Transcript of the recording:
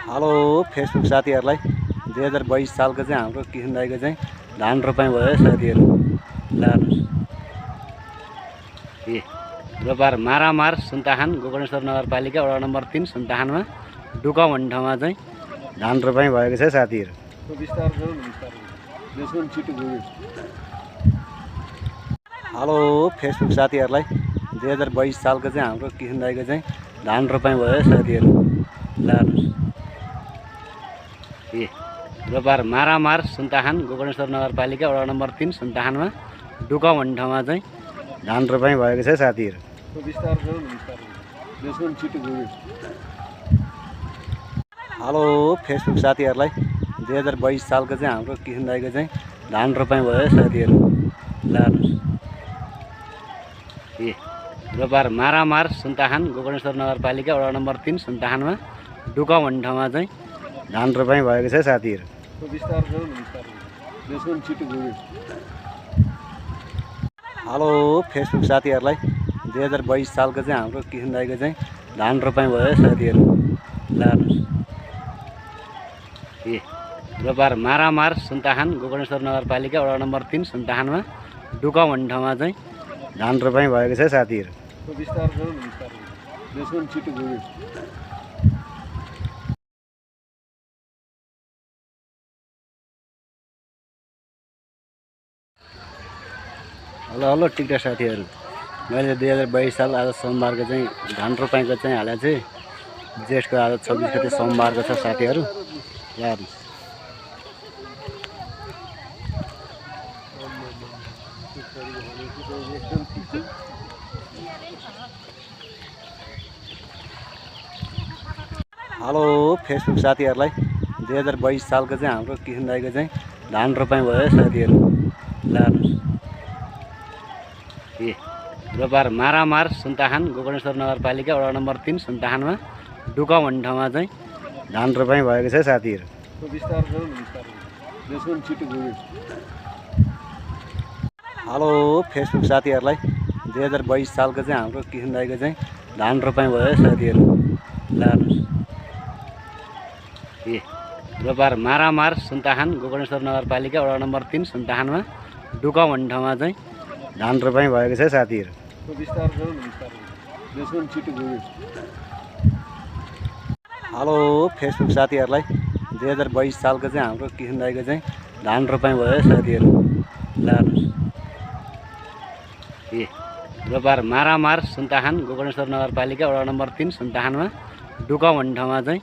Hello Facebook साथीहरूलाई 2022 सालको चाहिँ हाम्रो किसन दाइको चाहिँ धान रोपाइ भयो साथीहरू। ल ए रोपार मारामार सुन्ताखान गोकर्णेश्वर नगरपालिका वडा नम्बर 3 सुन्ताखानमा डुका भन्ने ठाउँमा चाहिँ धान रोपाइ भएको छ साथीहरू। हेलो फेसबुक साथीहरूलाई 2022 सालको चाहिँ हाम्रो किसन दाइको चाहिँ धान रोपाइ भयो साथीहरू। ल ए रोपार मारामार सुन्ताखान गोकर्णेश्वर नगरपालिका वडा नम्बर 3 सुन्ताखानमा डुका भन्ने ठाउँमा चाहिँ धान रोपाइ भएको छ साथीहरू। हेलो फेसबुक साथीहरूलाई 2022 सालको चाहिँ हाम्रो किसन दाइको चाहिँ धान रोपाइ भयो साथीहरू। ल ए रोपार मारामार सुन्ताखान गोकर्णेश्वर नगरपालिका वडा नम्बर 3 सुन्ताखानमा डुका भन्ने ठाउँमा चाहिँ धान रोपाइ भएको छ साथीहरू। हेलो फेसबुक साथीहरूलाई 2022 सालको चाहिँ हाम्रो किसन दाइको चाहिँ धान रोपाइ भयो साथीहरू। ल ए रोपार मारामार सुन्ताखान गोकर्णेश्वर नगरपालिका वडा नम्बर 3 सुन्ताखानमा डुका भन्ने ठाउँमा चाहिँ धान रोपाइ भएको छ साथीहरू। हेलो हेलो टिकटक साथीहरू, मैले 2022 साल आज सोमबारको चाहिँ धान रोपाइको चाहिँ हालेको चाहिँ जेठको आज 26 गते सोमबारको छ साथीहरू। ल हेलो फेसबुक साथीहरूलाई 2022 सालको चाहिँ हाम्रो किसन दाइको चाहिँ धान रोपाइ भयो साथीहरू। ल ए रोपार मारामार सुन्ताखान गोकर्णेश्वर नगरपालिका वडा नम्बर 3 सुन्ताखानमा डुका भन्ने ठाउँमा चाहिँ धान रोपाइ भएको छ साथीहरू। हेलो फेसबुक साथीहरूलाई 2022 सालको चाहिँ हाम्रो किसन दाइको चाहिँ धान रोपाइ भयो साथीहरू। ल ए रोपार मारामार सुन्ताखान गोकर्णेश्वर नगरपालिका वडा नम्बर 3 सुन्ताखानमा डुका भन्ने ठाउँमा चाहिँ धान रोपाइ भएको छ साथीहरू। हेलो फेसबुक साथीहरूलाई 2022 सालको चाहिँ हाम्रो किसन दाइको चाहिँ धान रोपाइ भयो साथीहरू। ल ए रोपार मारामार सुन्ताखान गोकर्णेश्वर नगरपालिका वडा नम्बर 3 सुन्ताखानमा डुका भन्ने ठाउँमा चाहिँ